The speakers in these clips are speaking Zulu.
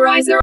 Posterizer.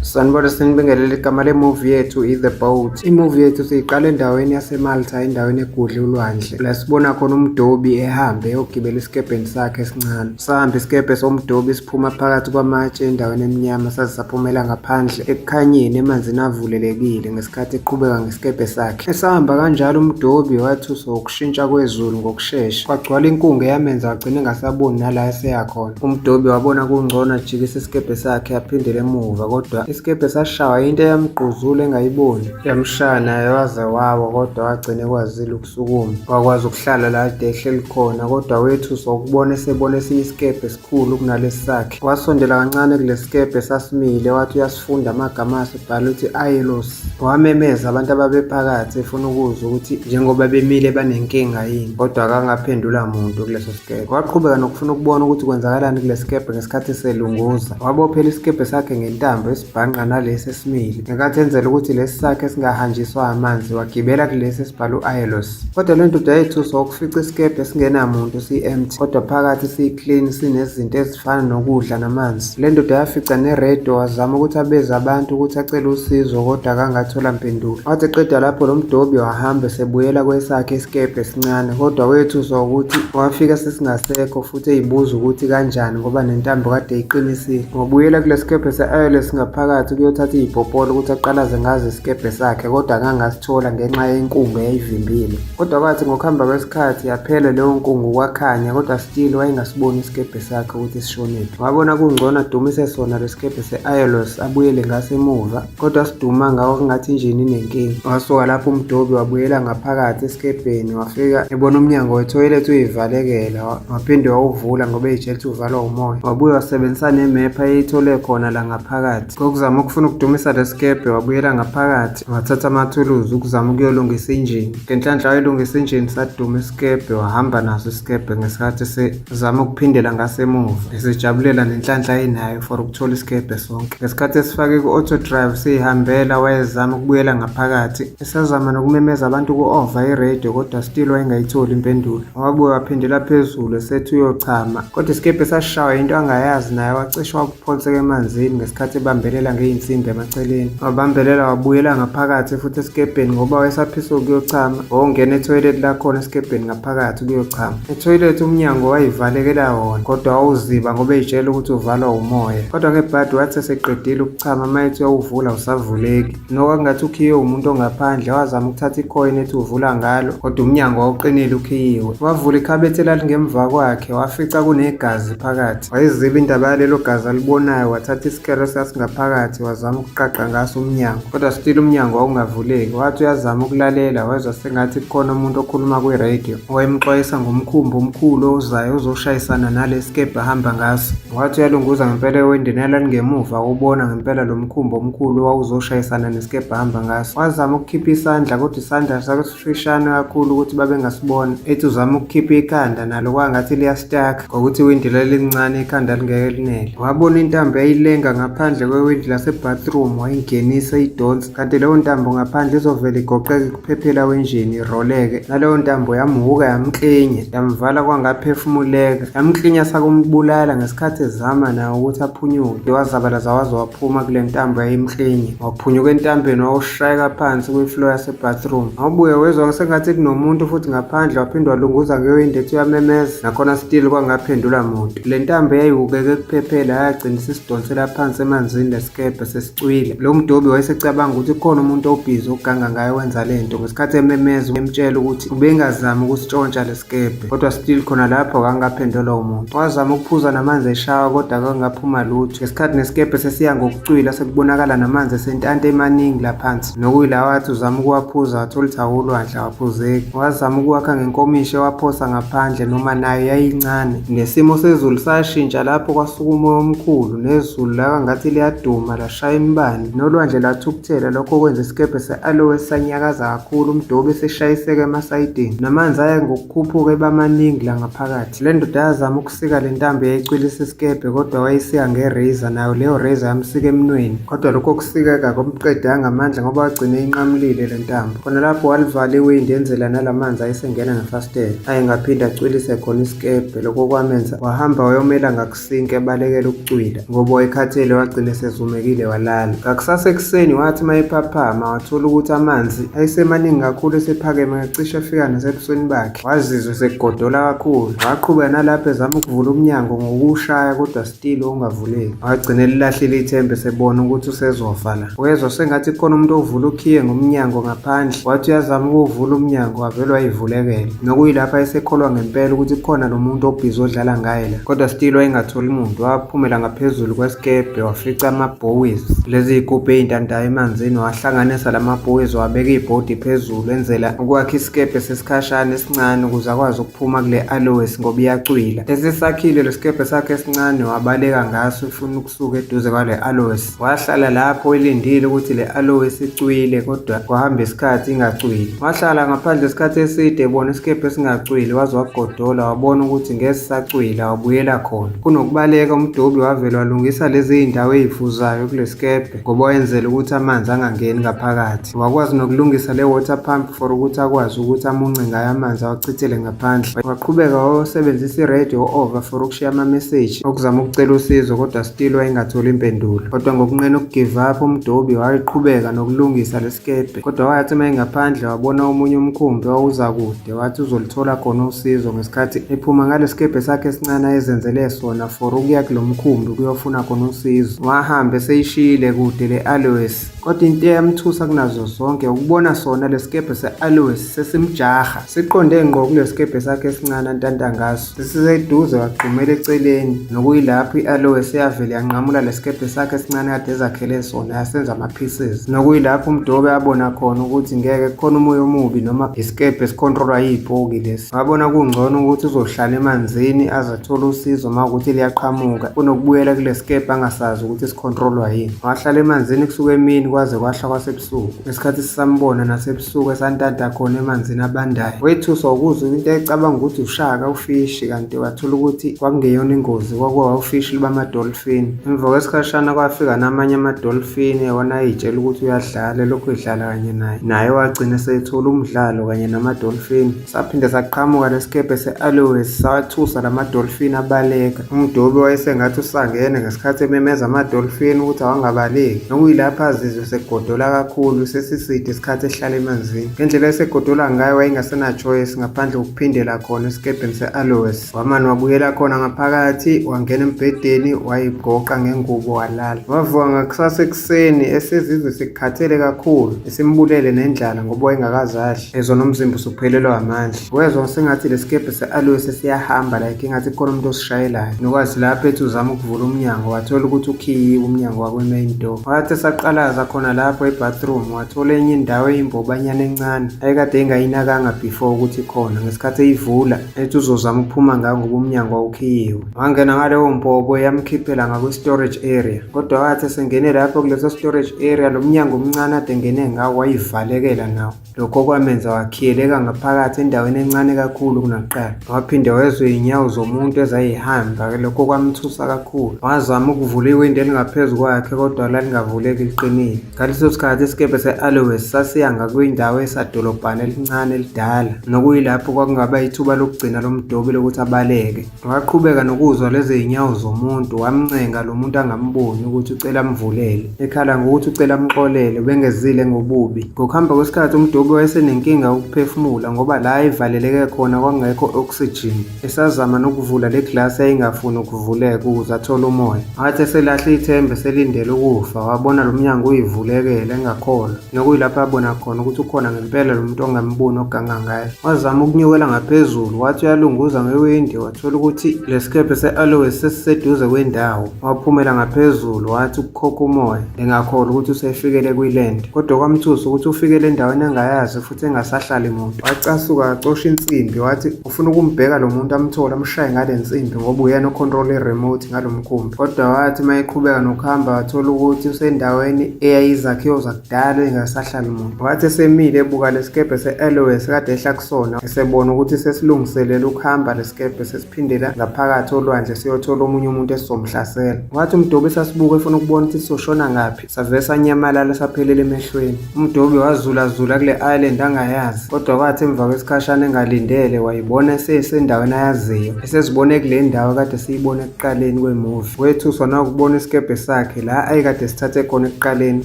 Sanibona, sinibingelele. Igama le-movie yethu i-The Boat. I-movie yethu siyiqala endaweni yaseMalta, endaweni egudle ulwandle. La sibona khona umdobi ehambe eyogibela esikebheni sakhe esincane. Sahamba isikebhe somdobi siphuma phakathi kwamatshe endaweni emnyama, saze saphumela ngaphandle ekukhanyeni emanzini avulelekile ngesikhathi eqhubeka ngesikebhe sakhe. Esahamba kanjalo umdobi wathuswa ukushintsha kwezulu ngokushesha. Kwagcwala inkungu eyamenza wagcina engasaboni nala eseya khona. Umdobi wabona kungcono ajikise isikebhe sakhe aphindele emuva, kodwa isikebhe sashawa into eyamgquzula engayiboni. Yamshaya naye waze wawa, kodwa wagcina ekwazile ukusukuma. Wakwazi ukuhlala la ade ehleli khona, kodwa wethuswa ukubona esebona esinye isikebhe esikhulu kunalesi sakhe. Wasondela kancane kule sikebhe sasimile, wathi uyasifunda amagama aso ebhala ukuthi Aelos. Wamemeza abantu ababephakathi efuna ukuzwa ukuthi njengoba bemile banenkinga yini, kodwa akangaphendula muntu kuleso sikebhe. Waqhubeka nokufuna ukubona ukuthi kwenzakalani kule sikebhe ngesikhathi selunguza. Wabophela isikebhe sakhe ngentambo esibhanqa nalesi esimile. Ngenkathi enzela ukuthi lesi sakhe singahanjiswa amanzi, wagibela kulesi esibhalwe u-Aelos. Kodwa le ndoda yethuswa ukufica isikebhe esingenamuntu siyi-empty, kodwa phakathi siyi-clean sinezinto ezifana nokudla namanzi. Le ndoda yafica neredio, wazama ukuthi abeze abantu ukuthi acele usizo, kodwa akangathola mpendulo. Wathi eqeda lapho lo mdobi wahamba esebuyela kwesakhe isikebhe esincane, kodwa wethuswa ukuthi wafika sesingasekho futhi eyibuza ukuthi kanjani ngoba nentambo kade iqinisile. Wabuyela kule sikebhe se-Aeolus ngaphakathi ukuyothatha iy'popolo ukuthi aqalaze ngazo isikebhe sakhe, kodwa akangasithola ngenxa yenkungu eyayivimbile. Kodwa kwathi ngokuhamba kwesikhathi yaphela leyo nkungu kwakhanya, kodwa still wayengasiboni isikebhe sakhe ukuthi sishonephi. Wabona kungcono adumise sona lesikebhe se-Aeolus abuyele ngaso emuva, kodwa siduma ngawo kungathi injini inenkinga. Wasuka lapho umdobi wabuyela ngaphakathi esikebheni, wafika ebona umnyango wethoyilethi uyivalekela, waphinde wawuvula ngoba eyitshela ukuthi uvalwa umoya. Wabuye wasebenzisa nemephu ayeyithole khona la ngaphakathi. Ngokuzama ukufuna ukudumisa lesikebhe wabuyela ngaphakathi, wathatha amathuluzi ukuzama ukuyolungisa injini. Ngenhlanhla wayelungisa injini saduma isikebhe, wahamba naso isikebhe ngesikhathi sezama ukuphindela ngasemuva, esijabulela nenhlanhla ayenayo for ukuthola isikebhe sonke. Ngesikhathi esifake ku-auto drive siyihambela, wayezama ukubuyela ngaphakathi, esazama nokumemeza abantu ku-ova iradio, kodwa still wayengayitholi impendulo. Wabuye waphindela phezulu esethi uyochama, kodwa isikebhe sashawa into angayazi naye, wacishe waphonseka emanzini ngesikhathi ebambelela ngey'nsimbi emaceleni. Wabambelela wabuyela ngaphakathi futhi esikebheni ngoba wayesaphisa ukuyochama. Wawungena ethoyilethi lakhona esikebheni ngaphakathi ukuyochama. Ethoyilethi umnyango wayivalekela wona, kodwa wawuziba ngoba ey'tshela ukuthi uvalwa umoya. Kodwa ngebhadi wathi eseqedile ukuchama, uma ethi uyawuvula awusavuleki. Nokwakungathi ukhiye umuntu ongaphandle, wazama ukuthatha ikhoyini ethi uvula ngalo, kodwa umnyango wawuqinile ukhiyiwe. Wavula ikhabethe elalingemva kwakhe, wafica kunegazi phakathi. Wayiziba indaba yalelo gazi alibonayo, wathatha isikero esasingaphakathi wazama ukuqaqa ngaso umnyango, kodwa still umnyango wawungavuleki. Wathi uyazama ukulalela, wezwa sengathi kukhona umuntu okhuluma kwi-radio owayemxwayisa ngomkhumbi omkhulu ozayo ozoshayisana nalesikebhe ahamba ngaso. Wathi uyalunguza ngempela ewindini elalingemuva, wawubona ngempela lo mkhumbi omkhulu owawuzoshayisana nesikebhe ahamba ngaso. Wazama ukukhipha isandla, kodwa isandla sasifishane kakhulu ukuthi babengasibona. Ethi uzama ukukhipha ikhanda nalo kwangathi liyastaka ngokuthi iwindi lalincane ikhanda lingeke linele. Wabona intambo yayilenga ngaphandle kwewindi lasebathroom, wayingenisa idonsa, kanti leyo ntambo ngaphandle izovele igoqeke kuphephela wenjini iroleke. Naleyo ntambo yamhuka yamklinya, yamvala kwangaphefumuleka, yamklinya sakumbulala ngesikhathi ezama nawo ukuthi aphunyuke. Wazabalaza waze waphuma kule ntambo yayimklinya, waphunyuka entambeni wawushayeka phansi kwi-floor yasebathroom. Wabuye wezwa sengathi kunomuntu futhi ngaphandle, waphinde walunguza ngewindi ethi uyamemeza, nakhona still kwangaphendula muntu. Le ntambo yayiwukeke kuphephela yagcina isidonsela phansi emanzini lesikebhe sesicwile. Lo mdobi wayesecabanga ukuthi kukhona umuntu obhizi oganga ngaye wenza le nto ngesikhathi ememeza emtshela ukuthi ubengazami ukusitshontsha lesikebhe, kodwa still khona lapho akangaphendulwa umuntu. Wazama ukuphuza namanzi eshawa kodwa akangaphuma lutho. Ngesikhathi nesikebhe sesiya ngokucwila sekubonakala namanzi esentanta emaningi la phansi, nokuyilawa athi uzama ukuwaphuza wathola ukuthi awulwandle awaphuzeki. Wazama ukuwakha ngenkomishi ewaphosa ngaphandle noma nayo yayincane. Nesimo sezulu sashintsha lapho kwasuka umoya omkhulu nezulu laka ngathi liyaduma. laduma lashaya imibani nolwandle lwathukuthela, lokho kwenza isikebhe se-Aloes sanyakaza kakhulu, umdobi eseshayiseka emasayidini namanzi aya ngokukhuphuka eba maningi la ngaphakathi. Le ndoda yazama ukusika le ntambo eyayicwilisa isikebhe kodwa wayisika nge-razor, nayo leyo razor yamsika emnweni. Kodwa lokho kusikeka akumqedanga amandla ngoba wagcina eyinqamulile le ntambo. Khona lapho walivala iwindi enzela nalamanzi ayesengena ngefasitela ayengaphinde acwilise khona isikebhe. Lokho kwamenza wahamba wayomela ngakusinki ebalekela ukucwila ngoba wayekhathele, wagcina esezumekile walala. Ngakusasa ekuseni wathi uma ephaphama wathola ukuthi amanzi ayesemaningi kakhulu esephakeme cishe efika nasebusweni bakhe. Wazizwa esegodola kakhulu. Waqhubeka nalapho ezama ukuvula umnyango ngokuwushaya kodwa still ungavuleki. Wagcina elilahlile ithemba esebona ukuthi usezofa la. Wezwa sengathi kukhona umuntu ovula ukhiye ngomnyango ngaphandle. Wathi uyazama ukuwuvula umnyango wavele wayivulekela. Nokuyilapho ayesekholwa ngempela ukuthi kukhona lo muntu obhizi odlala ngaye la. Kodwa still wayengatholi muntu. Waphumela ngaphezulu kwesikebhe wafica ama-buoys. Lezi zigubhu ey'ntantayo emanzini wahlanganisa lama buoys wabeka ibhodi phezulu enzela ukwakha isikebhe sesikhashana esincane ukuze akwazi ukuphuma kule aloes ngoba iyacwila. Esesakhile lesikebhe sakhe esincane wabaleka ngaso efuna ukusuka eduze kwale aloes. Wahlala lapho elindile ukuthi le aloes icwile kodwa kwahamba isikhathi ingacwili. Wahlala ngaphandle isikhathi eside ebona isikebhe esingacwili waze wagodola wabona ukuthi ngeke sisacwila wabuyela khona. Kunokubaleka umdobi wavele walungisa lezi zindawo ezifuzayo kulesikebhe ngoba wayenzela ukuthi amanzi angangeni ngaphakathi. Wakwazi nokulungisa le water pump for ukuthi akwazi ukuthi amunce ngayo amanzi awachithele ngaphandle. Waqhubeka wayosebenzisa i-radio over for ukushiya ama-message okuzama ukucela usizo kodwa still wayengatholi impendulo. Kodwa ngokunqena ukugive up umdobi wayeqhubeka nokulungisa lesikebhe. Kodwa wathi uma engaphandle wabona omunye umkhumbi owawuza kude wathi uzolithola khona usizo ngesikhathi ephuma ngalesikebhe sakhe esincane ayezenzele sona for ukuya kulo mkhumbi ukuyofuna khona usizo. Wahamba eseyishiyile kude le Aloes. Kodwa into eyamthusa kunazo zonke ukubona sona lesikebhe se-Aloes sesimjaha siqonde ngqo kulesikebhe sakhe esincane antanta ngaso. Sesiseduze wagxumela eceleni nokuyilapho i-Aloes eyavele yanqamula lesikebhe sakhe esincane kade ezakhele sona yasenza ama-pieces. Nokuyilapho umdobi abona khona ukuthi ngeke kukhona umoya omubi noma isikebhe esikhontrolwa yipoki lesi. Wabona kungcono ukuthi uzohlala emanzini aze athole usizo uma ukuthi liyaqhamuka kunokubuyela kulesikebhe angasazi ukuthi sikhontrolwa yini. Wahlala emanzini kusuka emini kwaze kwahla kwasebusuku. Ngesikhathi sisambona nasebusuku esantanta khona emanzini abandayo. Wethuswa ukuzwa into ayecabanga ukuthi ushaka ufishi kanti wathola ukuthi kwakungeyona ingozi kwakuwufishi lwamadolfini. Emva kwesikhashana kwafika namanye amadolfini wona ayitshela ukuthi uyadlala elokhu edlala kanye naye. Naye wagcina esethola umdlalo kanye namadolfini. Saphinde saqhamuka lesikebhe se-Aloes sawathusa lamadolfini abaleka. Umdobi wayesengathi usangene ngesikhathi ememeza amadolfini ukuthi awangabaleki, nokuyilapho azizwe esegodola kakhulu sesiside isikhathi ehlala emanzini. Ngendlela esegodola ngayo wayengasena-choice ngaphandle kokuphindela khona esikebheni se-Aloes. Wamane wabuyela khona ngaphakathi, wangena embhedeni, wayigoqa ngengubo walala. Wavuka ngakusasa ekuseni esezizwe sekukhathele kakhulu, esimbulele nendlala ngoba wayengakaze adle. Ezwa nomzimba usuphelelwa amandla. Wezwa sengathi lesikebhe se-Aloe sesiyahamba like engathi kukhona umuntu osishayelayo. Nokwazi lapho ethi uzama ukuvula umnyango wathola ukuthi ukhiyiwe umnyango wakwe-main door. Wathi esaqalaza khona lapho e-bathroom wathola enye indawo eyimbobanyana encane ayekade engayinakanga before ukuthi ikhona. Ngesikhathi eyivula ethi uzozama ukuphuma ngayo ngoba umnyango wawukhiyiwe. Wangena ngaleyo mbobo yamkhiphela ngakwi-storage area. Kodwa wathi esengene lapho kuleso storage area lo mnyango omncane ade engene ngawo wayivalekela nawo. Lokho kwamenza wakhiyeleka ngaphakathi endaweni encane kakhulu kunakuqala. Waphinde wezwa iy'nyawo zomuntu ezayihamba, lokho kwamthusa kakhulu. Wazama ukuvula iwindi elingaphezu kwakhe kodwa lalingavuleki liqinile. Ngaleso sikhathi isikebhe se-Aloes sasiya ngakwindawo esadolobhana elincane elidala, nokuyilapho kwakungaba ithuba lokugcina lomdobi lokuthi abaleke. Waqhubeka nokuzwa lezi zinyawo zomuntu, wamncenga lo muntu angamboni ukuthi ucela amvulele, ekhala ngokuthi ucela amxolele, ubengezile ngobubi. Ngokuhamba kwesikhathi umdobi wayesenenkinga yokuphefumula ngoba la ayevaleleke khona kwakungekho oxygen. Esazama nokuvula le glasi yayingafuni ukuvuleka ukuze athole umoya. Wathi eselahle ithemba eselindele ukufa, wabona lo mnyango uyivulekela engakholwa, nokuyilapho abona khona ukuthi ukhona ngempela lo muntu ongamboni oganga ngaye. Wazama ukunyukela ngaphezulu, wathi uyalunguza ngewindi, wathola ukuthi lesikebhe se-Aloes sesiseduze kwendawo. Waphumela ngaphezulu, wathi ukukhokha umoya, engakholwa ukuthi usefikele kwi-land. Kodwa kwamthusa ukuthi ufikele endaweni angayazi futhi engasahlali muntu. Wacasuka wacosha insimbi, wathi ufuna ukumbheka lo muntu amthole amshaye ngale nsimbi ngoba uyena okhontrola i-remote ngalo mkhumbi. Kodwa wathi uma eqhubeka nokuhamba ukuhamba wathola ukuthi usendaweni eyayizakhiwo zakudala engasahlali muntu. Wathi esemile ebuka lesikebhe se-Aloes kade ehla kusona, esebona ukuthi sesilungiselela ukuhamba lesikebhe sesiphindela ngaphakathi olwandle siyothola omunye umuntu esizomhlasela. Wathi umdobi esasibuka efuna ukubona ukuthi sizoshona ngaphi, savele sanyamalala saphelela emehlweni. Umdobi wazulazula kule island angayazi, kodwa kwathi emva kwesikhashana engalindele wayibona esesendaweni ayaziyo, esezibone kule ndawo kade siyibona ekuqaleni kwemuvi. Wethuswa nawukubona isikebhe sakhe la ayekade sithathe khona ekuqaleni,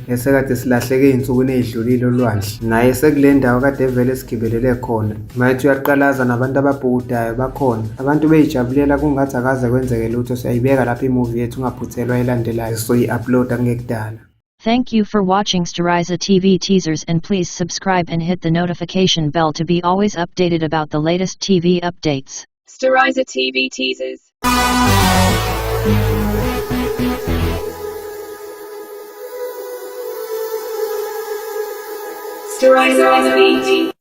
esekade silahleke ey'nsukwini ey'dlulile olwandle. Naye sekule ndawo kade evele esigibelele khona. Mayethi uyaqalaza nabantu ababhukudayo bakhona. Abantu beyijabulela kungathi akaze kwenzeke lutho. Siyayibeka lapha imuvi yethu ungaphuthelwa elandelayo sizoyi-uploada kungekudala. Thank you for watching Steriza TV teasers and please subscribe and hit the notification bell to be always updated about the latest TV updates. Steriza TV teasers. Steriza TV.